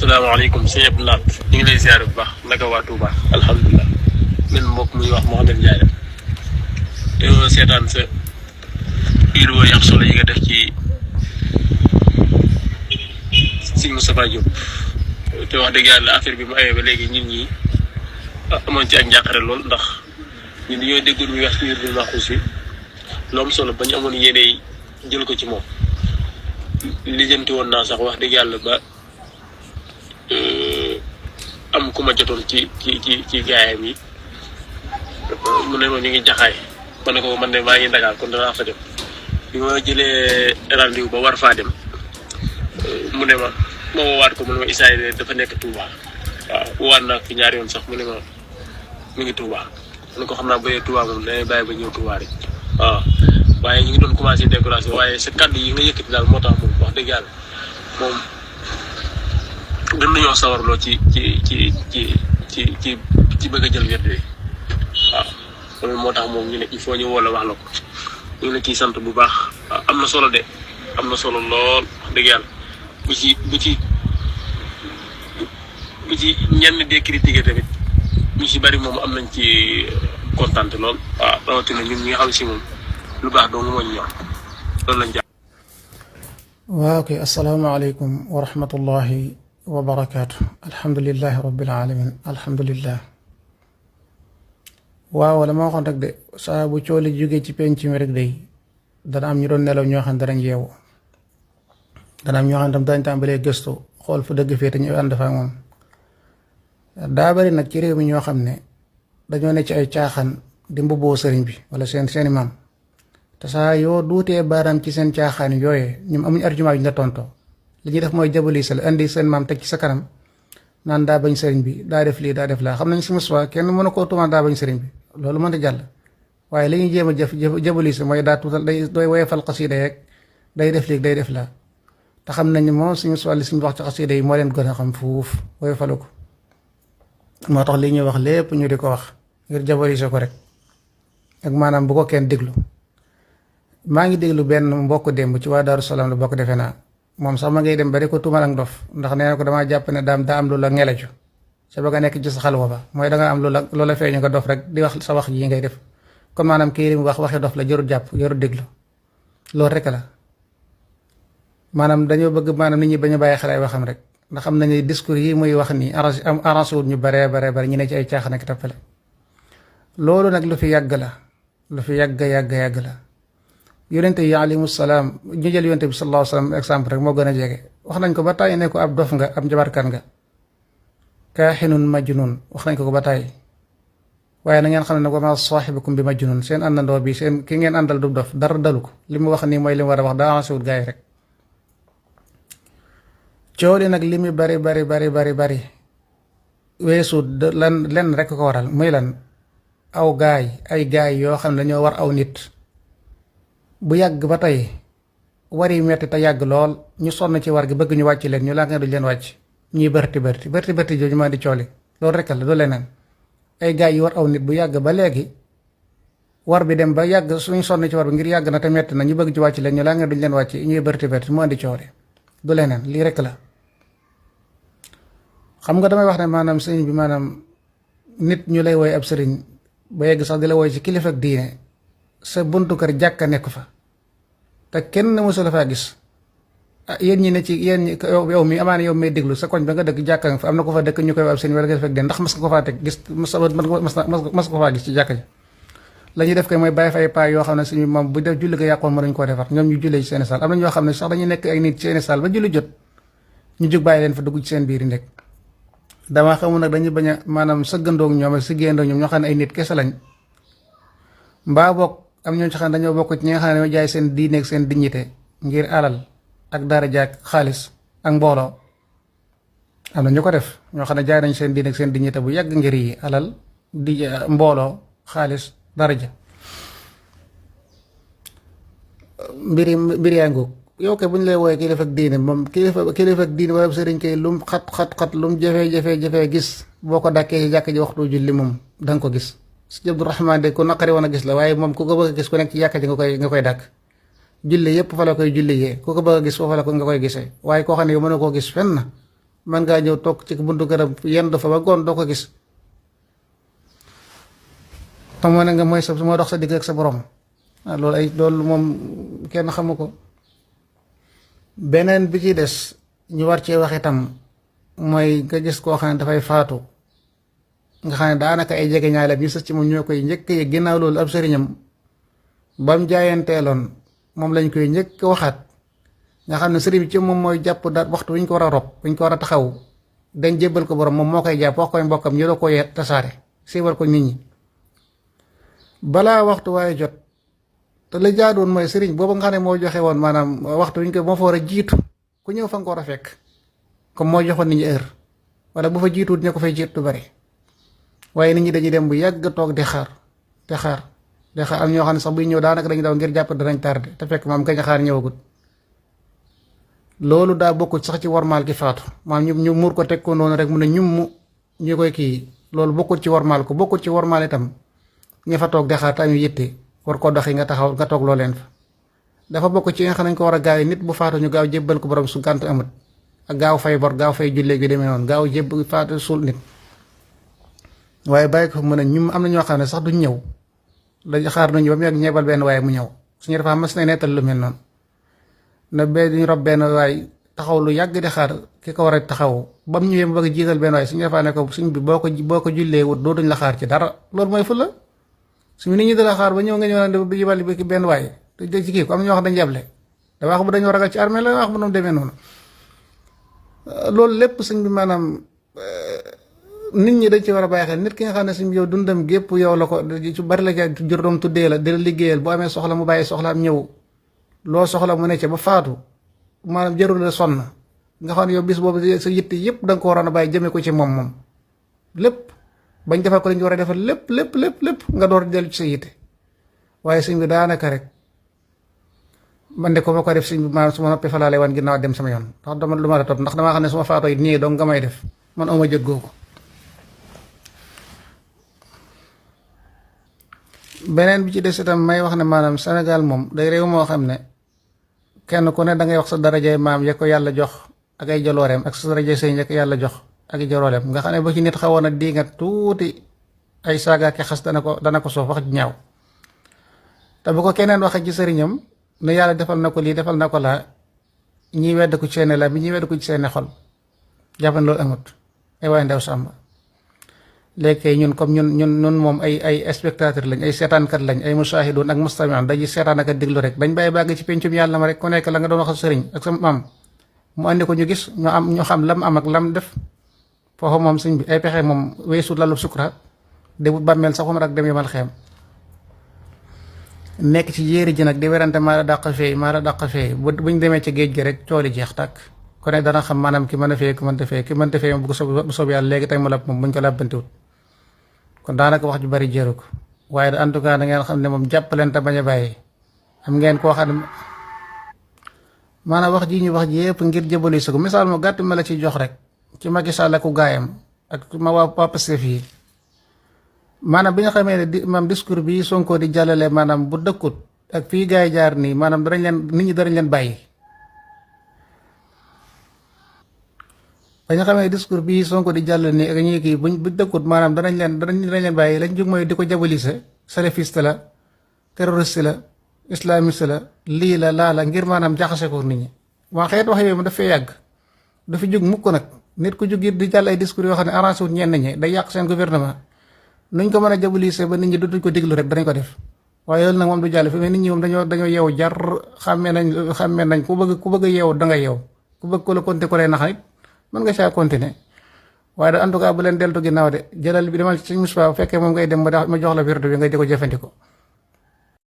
salaamaaleykum sëñ Abdou Lahat ñu ngi lay ziar bu baax naka waa Touba alhamdulilah min mbokk muy wax Mouhamed Ndiaye yow seetaan sa vidéo yi am solo yi nga def ci sëñ Moustapha Diop te wax dëgg yàlla affaire bi mu amee ba léegi nit ñi amoon ci ak njàqare lool ndax ñun dañoo déggul muy wax ci biir Maxuus yi lu am solo ba ñu amoon yéene jël ko ci moom lijjanti woon naa sax wax dëgg yàlla ba am ku ma jotoon ci gaayam yi mu ne ma ñu ngi jaxaay ma ne ko man de maa ngi Dakar kon danaa fa dem bi ma jëlee rendez-vous ba war faa dem mu ne ma woowaat ko mu ne ma Issa dafa nekk Touba waaw woowaat naa fi ñaari yoon sax mu ne ma mi ngi Touba mu ne ko xam naa ba Touba moom dañuy bàyyi ba ñëw Touba rek waaw waaye ñu ngi doon commencé décoration waaye sa kàddu yi nga yëkkati daal moo tax moom wax dëgg yàlla moom gën nañoo sawarloo ci bëgg a jël wet bi waaw loolu moo tax moom ñu ne il faut ñu woo la wax la ko ñu ngi la ciy sant bu baax waaw am na solo de am na solo lool wax dëgg yàlla bu ci ñenn dee critiquer tamit ñu ci bari moom am nañ ci kontaan lool waaw rawatina ñun ñi nga xam si moom lu baax doo nga moo ñu ñor loolu lañ jàpp. waaw kay asalaamaaleykum wa rahmatullahi wa barakaatu alhamdulillahi rabbil alamin alhamdulillah waaw la ma waxoon rek de saa bu cooli jógee ci penc mi rek day dana am ñu doon nelaw ñoo xam ne danañ yeewu dana am ñoo xam ne tam dañ tàmbalee gëstu xool fu dëgg fee te ñu ànd fa ak moom daa bari nag ci réew mi ñoo xam ne dañoo ne ci ay caaxaan di mbubboo sëriñ bi wala seeni maam te saa yoo duutee baaraam ci seen caaxaan yooyee ñoom amuñ argument yu ñu la tontoo li ñuy def mooy jabalisal indi seen maam teg ci sa kanam naan daa bañ sëriñ bi daa def lii daa def laa xam nañ si mos kenn mën a koo tuumaal daa bañ sëriñ bi loolu mënta jàll waaye li ñuy jéem a jabalisal mooy daa tuutal day woyefal xasida yeeg day def lii day def laa te xam nañ moom suñu li suñu wax ci xasida yi moo leen gën a xam fuuf woyefalu ko moo tax li ñuy wax lépp ñu di ko wax ngir jabalisal ko rek ak maanaam bu ko kenn déglu maa ngi déglu benn mbokk démb ci waa Daaru Salaam la bokk defe naa moom sax ma ngay dem ba di ko tuumal ak ndof ndax nee na ko damaa jàpp ne daa am lu la ngelaju sa ba nga nekk ci sa xalwa ba mooy da nga am lu la feeñu nga dof rek di wax sa wax yi ngay def kon maanaam kii mu wax waxi dof la jarut jàpp jarut déglu loolu rek la maanaam dañoo bëgg maanaam nit ñi bañ a bàyyi xel ay waxam rek ndax xam nañu discours yi muy wax nii arrangé wul ñu bare ñu ne ci ay caaxaan ak tappale loolu nag lu fi yàgg la lu fi yàgg la yonente yi alayhimu salaam ñu jël yonente bi sallallahu alayhi wa sallam exemple rek moo gën a jege wax nañ ko ba tàyyi ne ko ab dof nga ab njabarkat nga kaaxinun majnun wax nañ ko ba tàyyi waaye na ngeen xam ne nag wa ma saaxibukum bi majnun seen àndandoo bi seen ki ngeen àndal du dof dara dalu ko li mu wax nii mooy li mu war a wax daa ansewut gaa yi rek coow li nag li mu bari weesu lenn rek ko waral muy lan ay gaay yoo xam ne dañoo war aw nit bu yàgg ba tey war yi metti te yàgg lool ñu sonn ci war gi bëgg ñu wàcc leen ñu laa nga duñ leen wàcc ñuy bërti jooju maa di cooli loolu rekk la du leneen ay gaay yi war aw nit bu yàgg ba léegi war bi dem ba yàgg suñu sonn ci war bi ngir yàgg na te metti na ñu bëgg ci wàcc leen ñu laa nga duñ leen wàcc ñuy bërti moo di cooli du leneen lii rekk la xam nga damay wax ne maanaam sëriñ bi maanaam nit ñu lay woy ab sëriñ ba yegg sax di la woy ci kilifa ak diine sa buntu kër jàkka nekk fa te kenn mësu la faa gis yéen ñi ne ci yéen ñi yow mi amaana yow may déglu sa koñ ba nga dëkk jàkka nga fa am na ko fa dëkk ñu koy ab seen wala nga fekk de ndax mas nga ko faa teg gis mas nga ko faa gis ci jàkka ji la ñuy def kay mooy bàyyi fa ay paa yoo xam ne suñu moom bu def julli ga yàqoon mënuñ koo defar ñoom ñu jullee ci seeni saal am na ñoo xam ne sax dañuy nekk ay nit ci seeni saal ba julli jot ñu jóg bàyyi leen fa dugg ci seen biir yi nekk dama xamul nag dañuy bañ a maanaam sëggandoog ñoom ak siggéendoog ñoom ñoo xam ne ay nit kese lañ mbaa bokk am ñoo xam ne dañoo bokk ci ñi nga xam ne dañoo jaay seen diine ak seen dignité ngir alal ak daraja ak xaalis ak mbooloo am na ñu ko def ñoo xam ne jaay nañ seen diine ak seen dignité bu yàgg ngir yi alal di mbooloo xaalis daraja mbir yaa ngoog yow kay bu ñu lay woowee kilifa ak diine moom kilifa ak diine wala sëriñ kay lum xat lum jafe gis boo ko dàkkee ci jàkk ji waxtu julli moom da nga ko gis si Abdou Rahman de ku naqari woon a gis la waaye moom ku ko bëgg a gis ku nekk ci jàkka ji nga koy dàkk julli yépp fa la koy julli yee ku ko bëgg a gis foofu la ko nga koy gisee waaye koo xam ne yow mën na koo gis fenn man ngaa ñëw toog ci buntu garab yenn dafa ba goon doo ko gis xam ne nga mooy moo dox sa digg ak sa borom. loolu moom kenn xamu ko. beneen bi ci des ñu war cee wax itam mooy nga gis koo xam ne dafay faatu nga xam ne daanaka ay jege ñaale ñu sës ci moom ñoo koy njëkk yi ginnaaw loolu ab sëriñam bam jaayanteeloon moom lañ koy njëkk waxaat nga xam ne sëriñ bi ci moom mooy jàpp daal waxtu wi ñu ko war a rob wi ñu ko war a taxaw dañ jébbal ko borom moom moo koy jàpp wax koy mbokkam ñu la ko yet tasaare siiwal ko nit ñi balaa waxtu waaye jot. te la jaadoon mooy sëriñ boobu nga xam ne moo joxe woon maanaam waxtu wi ñu ko moo fa war a jiitu ku ñëw fa nga ko war a fekk comme moo joxoon nit ñi heure wala bu fa jiituut ñu ko fay jiitu bari waaye nit ñi dañuy dem bu yàgg toog di xaar am ñoo xam ne sax buy ñëw daanaka dañu daw ngir jàpp danañ tardé te fekk maam kañ a xaar ñëwagut. loolu daa bokkut sax ci warmaal ki faatu maam ñu muur ko teg ko noonu rek mu ne ñu koy kii loolu bokkut ci warmaal ko bokkut ci warmaal itam ña fa toog di xaar te am yitte war koo doxi nga taxaw nga toog loo leen fa. dafa bokk ci nga xam nañ ko war a gaaw nit bu faatu ñu gaaw jébbal ko borom su gànt amut ak gaaw fay bor gaaw fay jullee gi demee noonu gaaw jébb faatu suul nit waaye bàyyi ko mën a ñu am na ñoo xam ne sax duñ ñëw dañu xaar nañu ba mu yàgg ñeebal benn waaye mu ñëw suñu dafa mas na nettal lu mel noonu na bee duñu rob benn waay taxaw lu yàgg di xaar ki ko war a taxaw ba mu ñëwee mu bëgg jiital benn waay suñu dafa ne ko suñ bi boo ko jullee wut dootuñ la xaar ci dara loolu mooy fulla suñu nit ñi dala xaar ba ñëw nga ñëw naan du yibal bi benn waay te ci kii ko am ñoo xam dañ yable da wax bu dañoo ragal ci armée la wax bu noonu demee noonu loolu lépp suñ bi maanaam nit ñi dañ ci war a bàyyi xel nit ki nga xam ne suñ bi yow dundam gépp yow la ko ci bari la ca jur doom tuddee la di la liggéeyal bu amee soxla mu bàyyi soxlaam ñëw loo soxla mu ne ca ba faatu maanaam jarul la sonn nga xam ne yow bis boobu sa yitte yëpp da nga ko waroon a bàyyi jëmee ko ci moom lépp bañ defal ko lañ war a defal lépp nga door dellu ci sa yitte waaye suñ bi daanaka rek man de ko ma ko def suñ bi maanaam su ma noppee falaa lay wan ginnaaw dem sama yoon ndax dama lu ma la topp ndax damaa xam ne su ma faatoo it nii dong nga may def man awma jot googu. beneen bi ci des itam may wax ne maanaam Sénégal moom day réew moo xam ne kenn ku ne da ngay wax sa darajay maam ya ko yàlla jox ak ay jalooreem ak sa darajay sëñ ya ko yàlla jox ak jarooleem nga xam ne ba ci nit xawoon a di nga tuuti ay saaga ki xas dana ko soof wax ñaaw te bu ko keneen waxee ci sëriñam ne yàlla defal na ko lii defal na ko laa ñiy wedd ko ci seeni la bi ñiy wedd ko ci seeni xol jàppan loolu amut ay waaye ndew sàmba léegi ñun comme ñun moom ay spectateur lañ ay seetaankat lañ ay mushahidun ak mustami'un dañuy seetaan ak déglu rek dañ bàyyi bàgg ci pencum yàlla ma rek ku nekk la nga doon wax sa sëriñ ak sa maam mu andi ko ñu gis ñu xam lam am ak lam def foofu moom suñ bi ay pexe moom weesu lalu sukra debut bàmmeel sax ak dem yemal xeem nekk ci yéeri ji nag di werante maa la dàq fee buñ demee ci géej gi rek cooli jeex tàkk ku ne dana xam maanaam ki mën a fee ki mënta fee moom bu soob yàlla léegi tey mu lab moom buñ ko làbbantiwut kon daanaka wax ju bari jëru ko waaye en tout cas da ngeen xam ne moom jàppaleen te bañ a bàyyi am ngeen koo xam ne maanaam wax ji ñu wax ji yëpp ngir jëbali su ko misaal moo gàtt ma la ciy jox rek ci Macky Sall ak gaayam ak ma waa Pastef yi maanaam bi nga xamee ne maam discours bi Sonko di jàllale maanaam bu dëkkut ak fii gaay yi jaar nii maanaam nit ñi darañ leen bàyyi ba nga xamee discours bi Sonko di jàllale nii ak ñi kii bu dëkkut maanaam danañ leen bàyyi lañ jóg mooy di ko jabalise salafiste la terroriste la islamiste la lii la laa la ngir maanaam jaxase ko nit ñi waa xeet wax yooyu daf fee yàgg du fi jóg mukk nag nit ku jóg it di jàll ay discours yoo xam ne arrangé wut ñenn ñi day yàq seen gouvernement nuñ ko mën a jabalise ba nit ñi dutuñ ko déglu rek danañ ko def waaye loolu nag moom du jàll fi mais nit ñi moom dañoo yeewu jar xàmmee nañ ku bëgg a yeewu da nga yeewu ku bëgg ko la continuer ko lay nax it mën nga saa continuer waaye da en tout cas bu leen deltu ginnaaw de jëlal bi demal ci Moussa bu fekkee moom ngay dem ma jox la wirdu bi ngay di ko jëfandikoo